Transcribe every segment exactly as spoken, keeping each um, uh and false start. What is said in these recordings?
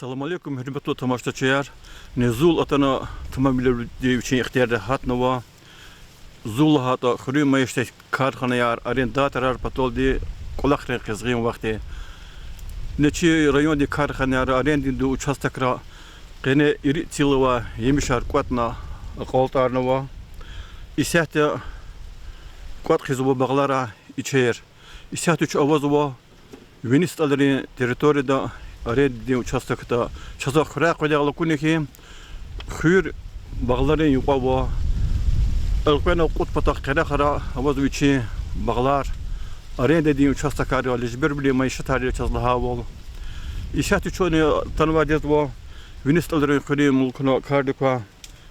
Салам алейкум, гьуьрметлу тамашачияр. Ни зул атана тамамвилелди вичин ихтияр гьатнава. Зул лагьайтӀа, хуьруьн майишатдин карханаяр, арендаторар паталди кӀвалахрин къизгъин вахт я. Ни чи райондин карханаяр, арендадин участокра къене ирид цил авай емишар кӀватӀна акьалтӀарнава. Исятда кӀватӀ хъийизва багълара ичер. Исятда чун авазва Вини СтӀалрин территорияда арендадин участокда. Чаз а хуьряй къведайла акуна хьи, хуьр багъларин юкьва ава. Элкъвена кьуд патахъ къерехра авазва вичин багълар, арендадин участокар я, лежбервилин майишатар я чаз лагьайвал. Исятда чун атанвайди язва Вини СтӀалрин хуьруьн мулкна кардик квай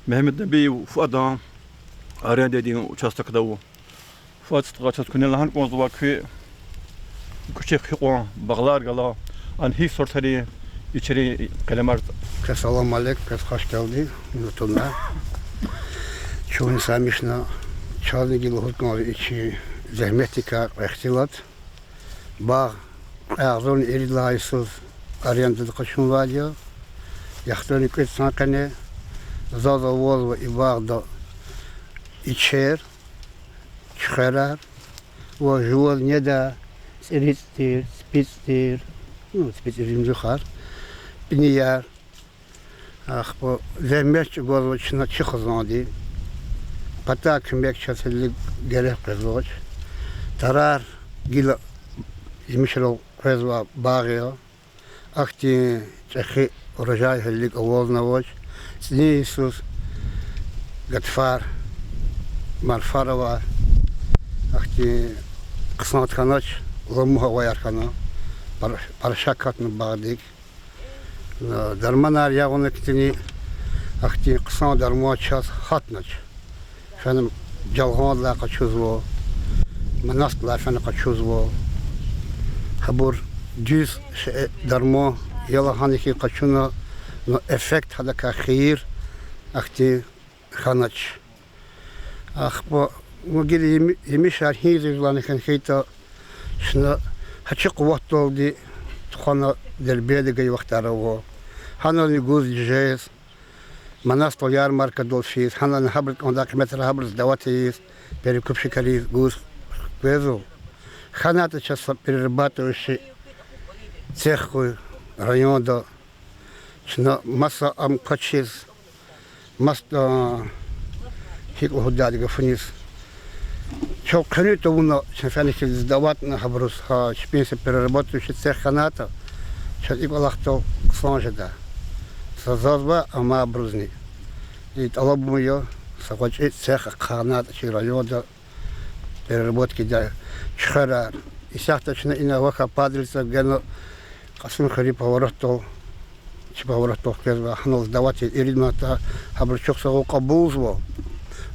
Мегьамед Набиев Фуадан арендадин участокда ава. Фуад стха, чаз куьне лагьана кӀанзава куь, куь чехъ гьикьван багълар гала, ана гьи сортрин ичерин къелемар. Квез салам алейк, квез хвашгелди, нутуна. Чун са мишна, чазни гила лугьуз кӀанзава и чи зегьметдикай ихтилат. Багъ кьве агъзурни ирид лагьай йисуз арендада къачунвайди я. ЯхцӀурни кӀуьд йисан къене заз авазва и багъда ичер, чуьхверар ва жуваз недай цӀирицӀ тир, ципицӀ тир, ну, ципицӀ ризмзухар, пӀинияр. Ахпа зегьмет чӀугвазва чна чи хизанди. Патай куьмек чаз гьелелиг герек къвезвач. Тарар гила емишрал къвезвай багъ я. Ахьтин чӀехи урожай гьелелиг авазнавач. ЦӀинин йисуз гатфар, марфар авай, ахьтин хъсан хьанач, ламугь аваяр хьана, пар-, парша катна багъдик. Дарманар ягъана хьтини, ахьтин хъсан дарман чаз гьатнач. Фена Жалгъандилай къачузва, Манасдилай фена къачузва. Гьабур дуьз шей, дарман я лагьана хьи къачуна, но эффект гьадакай хийир ахьтин хьанач. Ахпа, ну, гила еми-, емишар гьиниз ийизвани хьана хьайитӀа, чна гьа чи къуватдалди тухвана Дербентда гайи вахтар ава. Гьанални гуз жез, Манасдал ярмаркадал физ, гьанални гьабуруз кӀандай къиметрай гьабуруз сдавать ийиз, перекупщикриз гуз къвезва. ХьанайтӀа чаз са перерабатывающий цех хьуй районда. Чна маса ам квачиз, маса, гьикӀ лугьудайди гафуниз, чав хъуьруьн тавуна чна фена хьиз сдаватьна гьабуруз, гьа чпин са перерабатывающий цех хьанайтӀа, чаз и кӀвалахдал хъсан жеда. Са заз ваъ, амайбурузни и тӀалабун я, са гъвечӀи цех ахъайнайтӀа чи районда, переработкадин чуьхверар. Исятда чна ина авахьай падалица гена Кьасумхуьруьн поворотдал, чи поворотдал хквезва, гьанал сдавать ийиз ирид манатдай, гьабуру чухсагъул кьабулзава.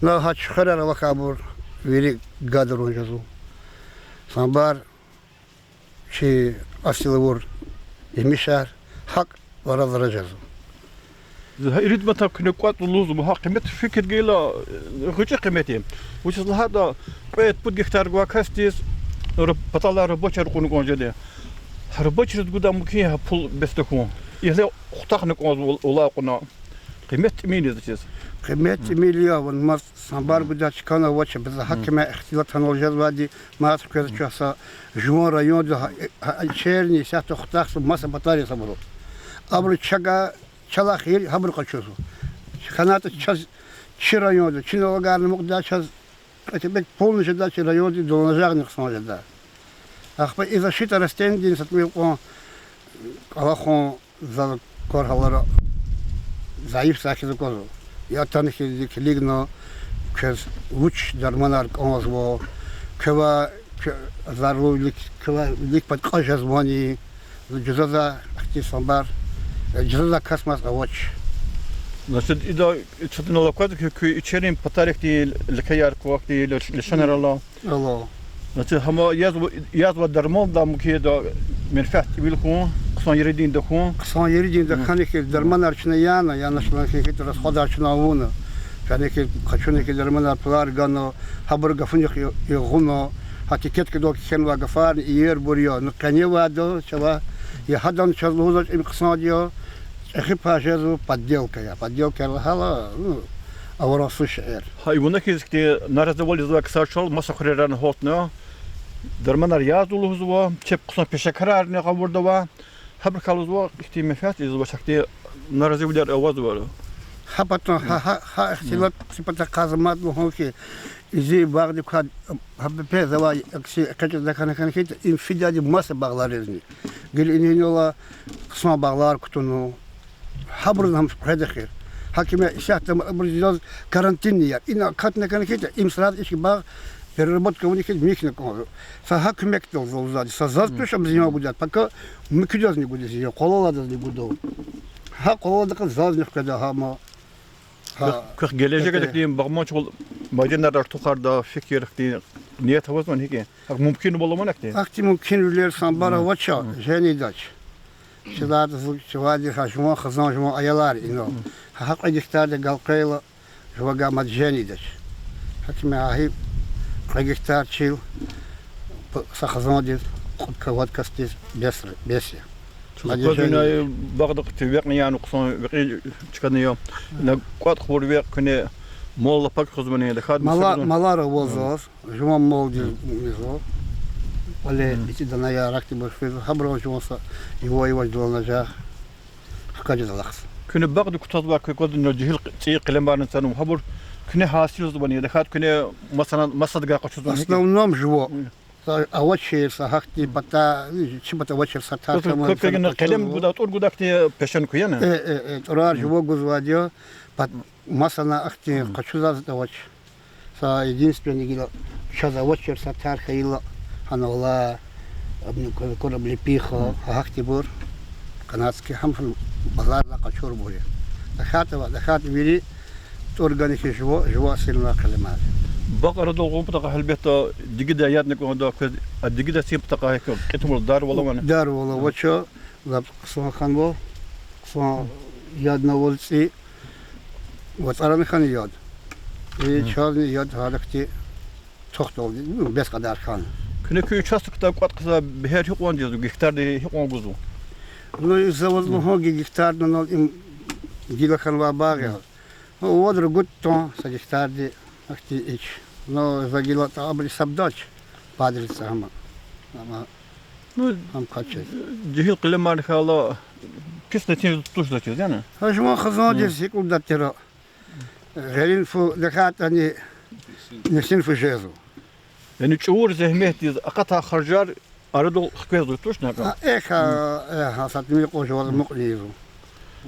На гьа чуьхверар авахьайбур вири гадарун жезва. Самбар чи асил авур емишар гьакӀ вара-вара жезва. Гьа ирид манатдай куьне кӀватӀ лугьузва, гьа къимет фикир гайила, э, гъвечӀи къимет я. Вучиз лагьайтӀа кьвед-пуд гектар гвай касдиз ра-, паталай рабочийар кьуна кӀан жеда. Гьа рабочийриз гудай мумкин я гьа пул бес тахьун. Идалай хутахна кӀанзава алай кьуна. Къимет тӀимил я заз чиз. Къимет тӀимил я, вун мад самбар гудай чка авач, бес гьакӀ куьне ихтилат гьанал жезвайди, мад хквезва чаз са жуван районда гьа, гьа ичерни исятда хутахзава маса патарихъ абуру. Абуру чага, чалай хийир гьабуру къачузва. ХьанайтӀа чаз чи районда, чи налагарни амукьдай чаз кьве кепек пулни жедай, чи районди дуланажагъни хъсан жедай. Ахпа и защита растенидин са тӀимил кьван кӀвалахун заз квар гьалара зайифзавай хьиз аквазва. Я атана хьиз килигна, квез вуч дарманар кӀанзава, квевай, кве-, зарулвилик, квевай вилик пад кьаз жезвани, жузаза ахьтин самбар, жузаза кас маса авач. Значит, ида чаз инал аквазва хьи, куь ичерин патарихъди лекеяр квахьди, лиш-, лишанар ала. Ала. Значит, гьама язва, язва дармандай мумкин яда менфят тӀимил хьун, хъсан еридин тахьун. Хъсан еридин тахьана хьи, дарманар чна яна, яна шлан хьи, хьи расходар чна авуна. Фена хьи, къачуна хьи дарманар, пулар гана, гьабур гафунихъ я-, ягъуна, гьа тикеткадал кхьенвай гафарни иербур я, ну къеневайда чавай, я гьадан чаз лугьузвач им хъсанди я, Эхир пай жезва подделка я. Подделка лагьайла, ну, аварвал су шейэр. Гьа, и вуна хьиз ихьтин наразивал ийизвай ксар чал маса хуьрерай гьалтна, дарманар язва лугьузва, чеб хъсан пешекарарни гъавурда ава, гьабурукай лугьузва, ихьтин менфят ийизвач, ахьтин наразивилер авазва. Гьа патан, гьа, гьа, гьа ихтилат, ци пата къазмад лугьун хьи, и зи багъдик квай, гьа пепе завай, акси экъечӀиз такӀан хьана хьайитӀа, им фидайди маса багъларизни. Гила инал хъсан багълар кутуна. Гьабуруз гьам къведа эхир. Гьаким я, исятда абуруз яз карантинный я. Ина акатна кӀан хьайитӀа, им сразу ички багъ переработка авуна хьайитӀа михьна кӀанзава. Са гьа куьмекдал залзавайди. Са заз туш ам зиян гудай, пака муькуьдазни гуда зиян, къвалал алайдазни гуда. Гьа къвалал алайдаказ зазни хкведа гьам. Квехъ, квехъ гележегда ихьтин багъманчивал майданар артухардай фикир, ихьтин ният авазвани гьикӀ? ГьакӀ мумкинвал авани ахьтин? Ахьтин мумкинвилер са амбар авач, жени дач. Чилайди зун чивайди гьа жуван хизан, жуван аялар ина. Гьа, гьа кьве гектарди галкӀайла, жувагай мад жени дач. Гьаким я, гьа кьве гектар чил, п-, са хизандиз, кьуд ка-, вад касдиз бес, бес я. Мад жени дач. Багъдихъ векьни яна, хъсан векьи чкадин я. На кӀватӀ хбур векь куьне мал лапак хузвани, тахьайтӀа мала-, малар ава заз, жуван малдиз мизва. Вале ицӀи данаяр, ахьтинбур физва, гьабурал жуван са йиф-йиф дланажагъ хкажиз алахъзава. Куьне багъдик кутазвай квекъведни жегьил цӀийи къелемарни цанва, гьабур куьне гьасилзавани, тахьайтӀа куьне масана, масадгай къачузвани? В основном жува. Са авачир, са гьахьтин пата, чи пата авачир, са тар квез, квез къелем гуда, тӀур гуда хьтин пешен куьне яни? Э, э, э, тӀурар жува гузвайди я, пат-, масана ахьтин къачуз авач. Са единственный гила чаз авачир са тар хьайила, гьанал алай, ам, корабли пиха, гьахьтинбур, канадский, гьам базардай къачурбур я. ТахьайтӀа ва, тахьайтӀа вири тӀур гана хьи жува, жува синвай къелемар. Багъ арадал гъун патахъай гьелбетда дигидай ядни кӀанда квез, а дигидай цин патахъай кьитӀунвал, дарвал авани? Дарвал авач, лап хъсан хьанва, хъсан ядни аваз цӀи, ва цӀарани хьана яд. И чазни яд гьадахьтин тухталди, ну, бес кьадар хьана. Куьне куь участокдай кӀватӀ хъийизвай бегьер гьикьван жезва, гектарди гьикьван гузва? Ну, и за ваз лугьун хьи, гектарди инал им гила хьанвай багъ я. Ну, вад-ругуд тонн са гектарди, ахьтин ич. Ну, за гила тӀа абуру гьисабдач, падрица гьама. Амма, ну, гьам качез. Жегьил къелемарни хьайила, пис нетижа туш заз чиз, яни? Гьа жуван хизандиз гьикӀ лугьуда тир. Гъерин фу тахьайтӀани, несин фу жезва. Яни чӀур зегьметдиз акъатай харжар арадал хквезва, тушни? А, эхь, а, эхь, а са тӀимил кьван жуваз амукьна ийизва.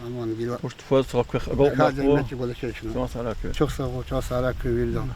Аман гила. Пуштфаз са квехъ агалкьунар кьур. Чухсагъул, чухсагъул куь виридан.